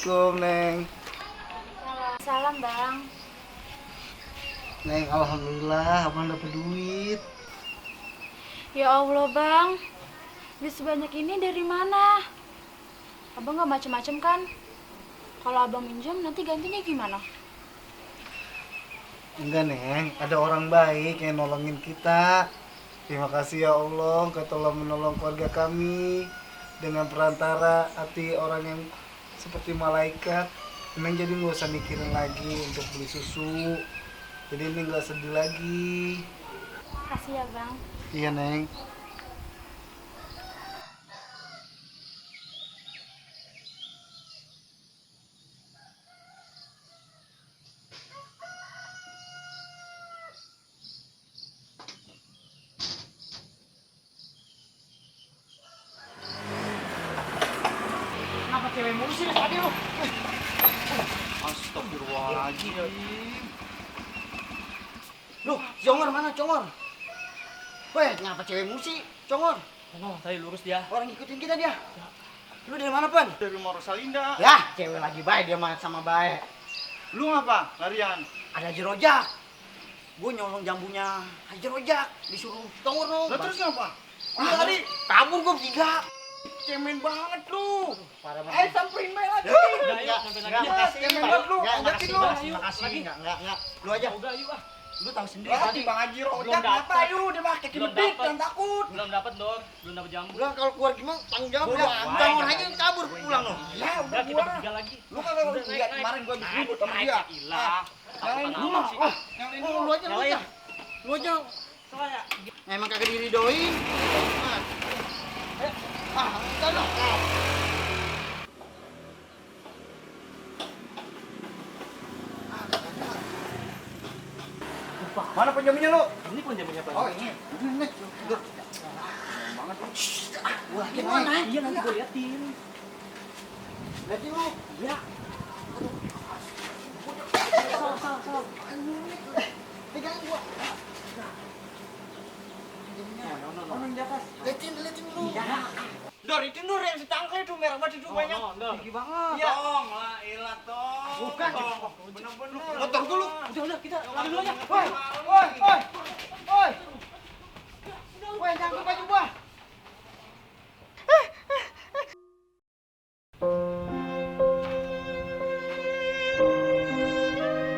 Assalamualaikum, Neng. Salam bang. Neng, alhamdulillah abang dapat duit. Ya Allah bang, duit sebanyak ini dari mana? Abang nggak macem-macem kan? Kalau abang minjem nanti gantinya gimana? Enggak, Neng, ada orang baik yang nolongin kita. Terima kasih ya Allah, Engkau telah menolong keluarga kami dengan perantara hati orang yang seperti malaikat. Neng jadi nggak usah mikirin lagi untuk beli susu. Jadi Neng nggak sedih lagi. Makasih ya bang. Iya, Neng. Kenapa cewek mulu sih tadi lu? Astagfirullahaladzim. Lu, Congor mana Congor? Weh, kenapa cewek mulu sih? Congor. Oh, tadi lurus dia. Orang ngikutin kita dia. Lu dari mana, Pan? Dari rumah Rosalinda. Ya, cewek lagi baik dia mah sama baik. Lu ngapa? Larian. Ada Haji Rojak. Gue nyolong jambunya Haji Rojak. Disuruh Congor dong. Lah terus ngapa? Lu Ah, tadi kabur gue bertiga. cemen banget lu. Parah banget. Samperin Mel aja. Udah, yuk, sampai enggak, lagi. makasih, Enggak, banget lu. enggak, Obatin makasih, lu. makasih, makasih. Enggak. Lu aja. Udah, yuk ah. Lu tahu sendiri Tadi tadi. Bang Haji Belum Rojak dapet. apa yuk dia pakai Belum kibedit dapet. dan takut. Belum dapat dong, belum dapat jambu. Udah kalau keluar gimana tanggung jawab Bodoh ya. amat. Congor aja yang kabur pulang lo. Ya Udah udah kita gua. bertiga lagi. Lu kagak lihat kemarin gua habis ribut sama dia. Ilah. Nyalain Apa lu nama mah. sih? Nyalain Oh, lu. lu aja, lu aja. Lu aja. Soalnya Emang kagak diridoin. Nah. Entar dong. Mana penjaminnya lu? ini pun jamnya Pak. Oh ini. Ini. Wah, gimana? Iya nanti gue liatin. Liatin lu. Iya. Salah. Pegang gua. Oh, di atas. Liatin lu. Iya. Dor, itu Nur yang setangkai itu merah banget itu banyak. Tinggi banget. Iya. Tong lah, ilah tong. Bukan. Tong. Bener-bener. Motor dulu. Udah kita lari dulu aja. Woi. Woi, nyangkut baju gua.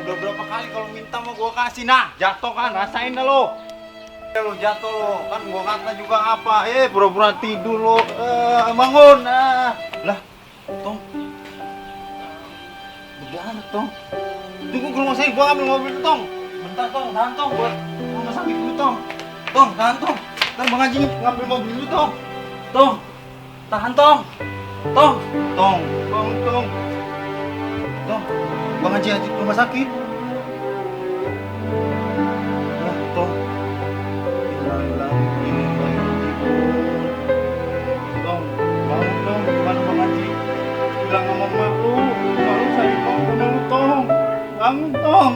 Udah berapa kali kalau minta mau gua kasih, nah jatuh kan, rasain dah lo. Lu jatuh lo, kan gua kata juga apa, pura-pura tidur lo, bangun, lah, Tong, bagaimana Tong? Tunggu ke rumah saya, gua ambil mobil dulu, Tong. Bentar Tong, tahan Tong, buat rumah sakit dulu Tong. Tong, tahan Tong, ntar Bang Haji ngambil mobil dulu Tong. Tong, tahan Tong, bangun Tong. Tong, Bang Haji ke rumah sakit. Lah, Tong. Tong, bangun Tong, gimana Bang Haji? Bilang sama emak lu, kalau saya bangun sama lu Tong. Bangun Tong.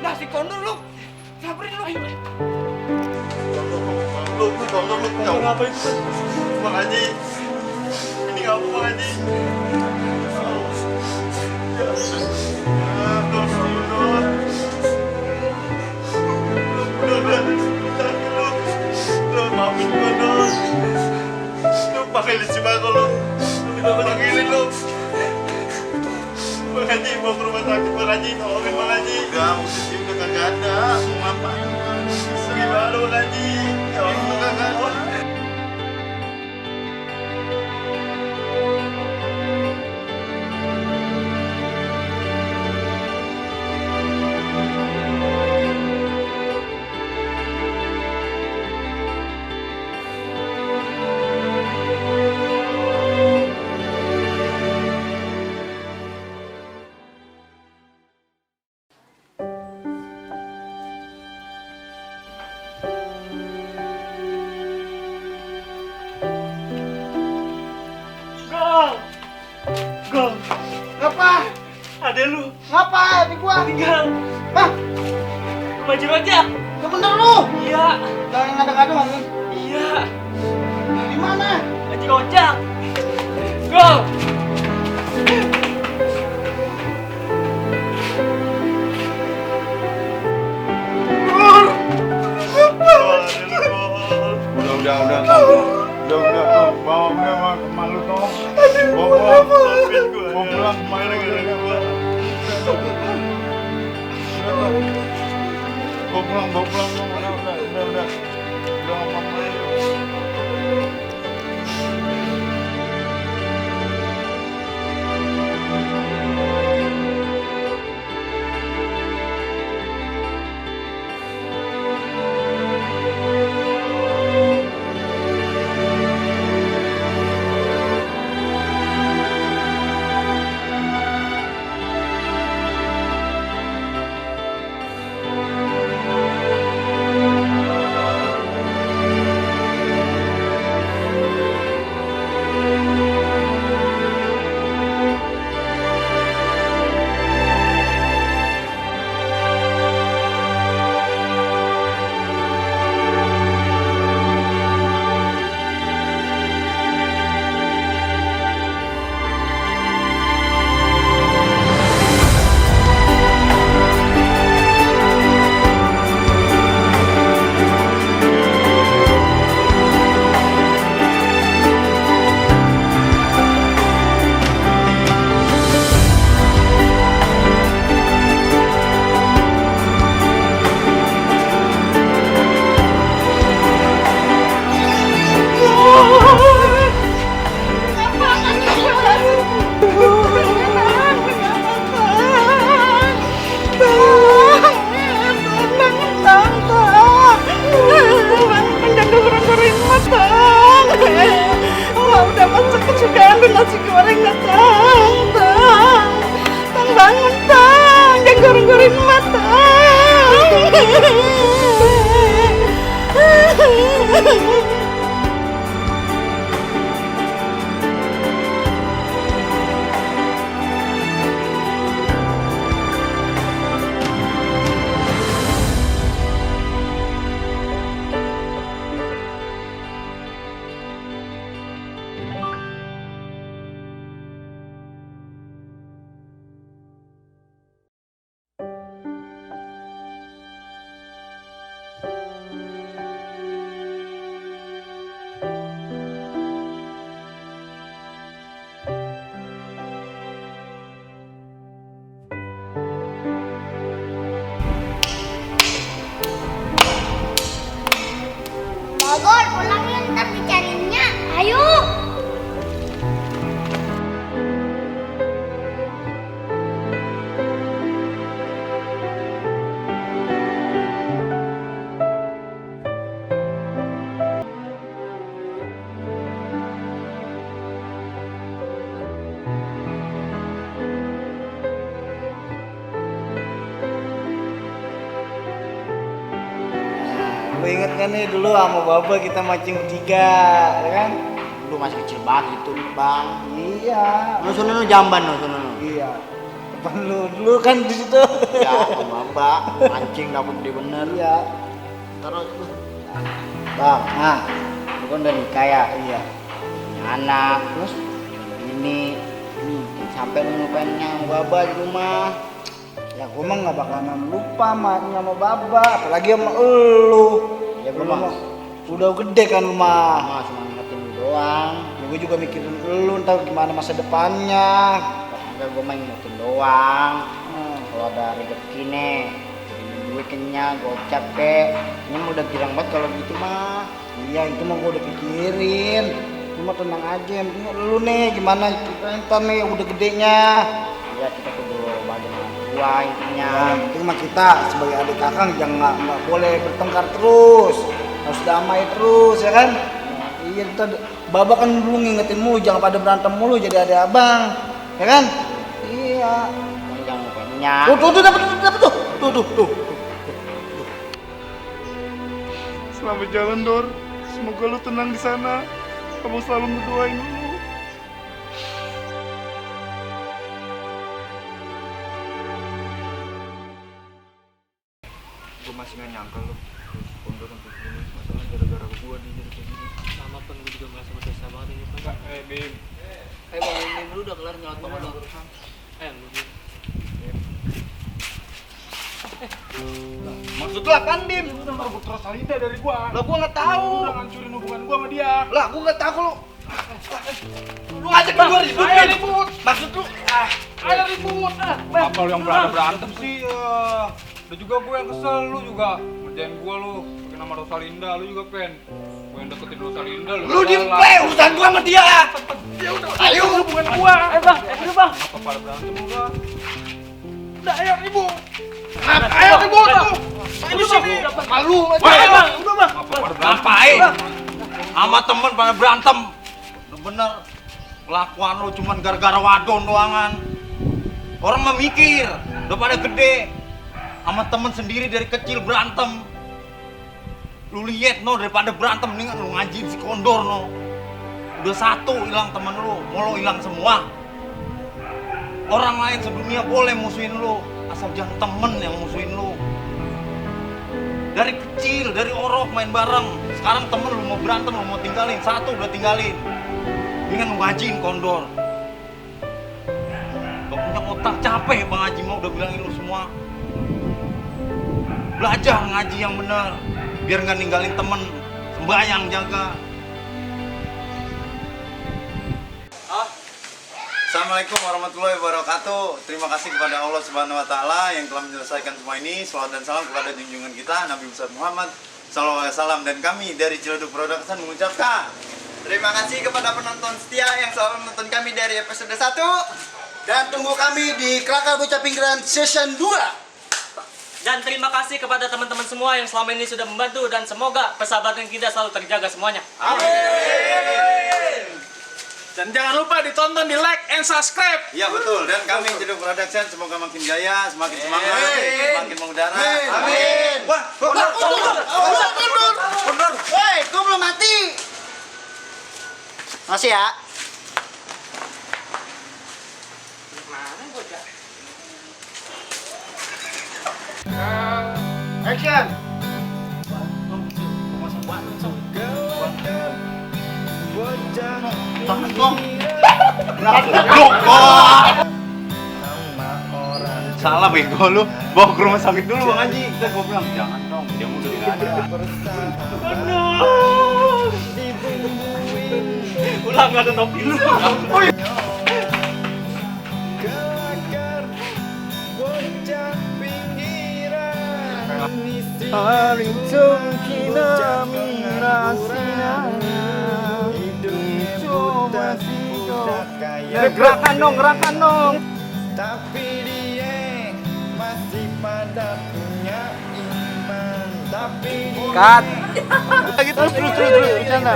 Nah, si Kondor lu. Samperin lu. Kamu ngapain? Bang Haji, ini kamu Bang Haji. Maafin gua dong. Lu panggilin si Bang lu. Lu panggilin lu. Bang Haji mau ke rumah sakit Bang Haji, tolongin Bang Haji. Udah, musisi udah kagak ada. Mau ngapain? Gimana Bang Haji? Ya Allah, udah kagak ada. Ngapa adik gua? Tinggal. Hah? Rumah Haji Rojak. Yang bener lu. Iya. Jangan yang ngada-ngada ngomong. Iya. Di mana? Haji Rojak. Gol. Udah, Tong. Tong. Bawa malu, Tong. Bawa pulang malu. Bawa pulang, Tong. Udah. Udah, mama. Bogor, pulang ya, ntar dicariinnya. Ayo. Lu inget kan nih dulu sama Baba kita mancing bertiga, ya kan? Lu masih kecil banget itu, Bang. Iya. Lu sono jamban lu sono. Iya. Depan lu dulu kan di situ. Ya, sama Mbak, mancing dapet gede bener. Iya. Terus lu. Bang, nah, Lu kan udah nikah ya? iya. Punya anak, terus ini sampai lu ngelupainnya Baba di rumah. Ya gua mah nggak bakalan lupa sama Baba, apalagi sama elu. Ya Lu gua mah mah udah gede kan lu mah. cuma ngingetin lu doang. Ya, gua juga mikirin elu ntar gimana masa depannya. Enggak, gua mah ngingetin doang. Hmm. Kalau ada rezeki nih, kirimin duit kenyang, gocap kek. Ini mah udah girang banget kalau gitu mah. Iya itu mah gua udah pikirin. Lu mah tenang aja, yang penting lu nih gimana kita ntar nih udah gedenya. Ya kita kudu bagi orang tua intinya. Ya, yang penting mah kita sebagai adik kakang jangan nggak boleh bertengkar terus, harus damai terus ya kan? Iya kita Baba kan dulu ngingetin mulu jangan pada berantem mulu jadi adik abang, ya kan? Iya. Jangan lupainnya. Tuh dapet tuh. Selamat jalan, Dor. Semoga lu tenang di sana. Kamu selalu ngedoain lu. nyangka lu kondor untuk ini masalah gara-gara gua di jadi kayak gini. Sama pun gue juga merasa berdosa banget ini Pan. Bim. Bang, ini dulu udah kelar nyolot banget Bang. Lu Bim. Maksud lu apaan, Bim? Lu udah merebut Rosalinda dari gua. Lah gua nggak tahu. Lu udah ngancurin hubungan gua sama dia. Lah gua nggak tahu lu. Lu ngajak gua ribut. Ayo ribut. Maksud lu Ayo ribut. Apa lu yang berantem sih? Udah juga gua yang kesel, lu juga ngerjain gua lu. Pakai nama Rosalinda, lu juga pen. Gua yang deketin Rosalinda lu. lu diem urusan gua sama dia. Ya udah, Ayo. hubungan gua. Bang, dulu Bang. Apa pada berantem lu gua? Udah ayo ribut. Ayo ribut. Ini sini. Malu aja. Ayo Bang, udah Bang. Apa pada berantem? Ngapain? Sama temen pada berantem. Bener. Kelakuan lu cuman gara-gara wadon doangan. Orang mah mikir, udah pada gede. Sama temen sendiri dari kecil berantem. Lu lihat no, daripada berantem mendingan lu ngajiin si kondor no. Udah satu hilang temen lu, mau lo hilang semua. Orang lain sedunia boleh musuhin lu, asal jangan temen yang musuhin lu. Dari kecil, dari orok main bareng. Sekarang temen lu mau berantem, lu mau tinggalin, satu udah tinggalin. Mendingan lu ngajiin kondor. Gak punya otak, capek Bang Haji mau udah bilangin lu semua. Belajar ngaji yang bener, biar nggak ninggalin temen. Sembayang jaga. Assalamualaikum warahmatullahi wabarakatuh. Terima kasih kepada Allah Subhanahu wa taala yang telah menyelesaikan semua ini. Selawat dan salam kepada junjungan kita Nabi besar Muhammad sallallahu alaihi wasallam, dan kami dari Ciledug Production mengucapkan Terima kasih kepada penonton setia yang selalu menonton kami dari episode 1. Dan tunggu kami di Krakal Bocah Pinggiran Season 2. Dan terima kasih kepada teman-teman semua yang selama ini sudah membantu, dan semoga persahabatan kita selalu terjaga semuanya. dan jangan lupa ditonton, di like and subscribe. Iya betul, dan kami Ciledug Production semoga makin jaya, semakin semangat, makin mengudara. Amin. Wah, Kondor. Hei, gua belum mati. Masih ya? Action. Tahan dong. salah bego lu. Bawa ke rumah sakit dulu Bang Haji. Kita gua bilang jangan dong, dia udah enggak ada. Ulang nggak ada topi lu. Gerakan dong. Tapi dia masih pada punya iman. Tapi Cut. Lagi terus bercanda.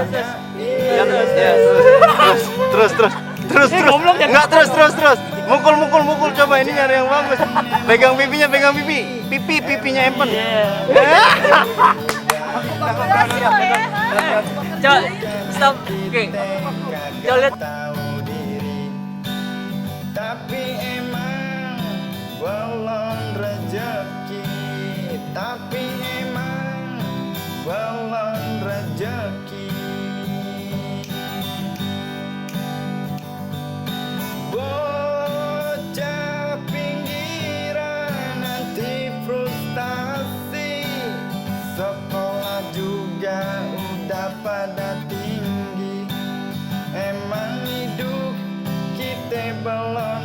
Terus. Enggak terus. Mukul coba ini nyari yang bagus. Pegang pipinya, pipinya Empen. Coba, stop. Oke. Coba lihat. tapi emang belum rezeki. Tapi emang belum rezeki. Bocah pinggiran nanti frustasi, sekolah juga udah pada tinggi. Emang hidup kita belum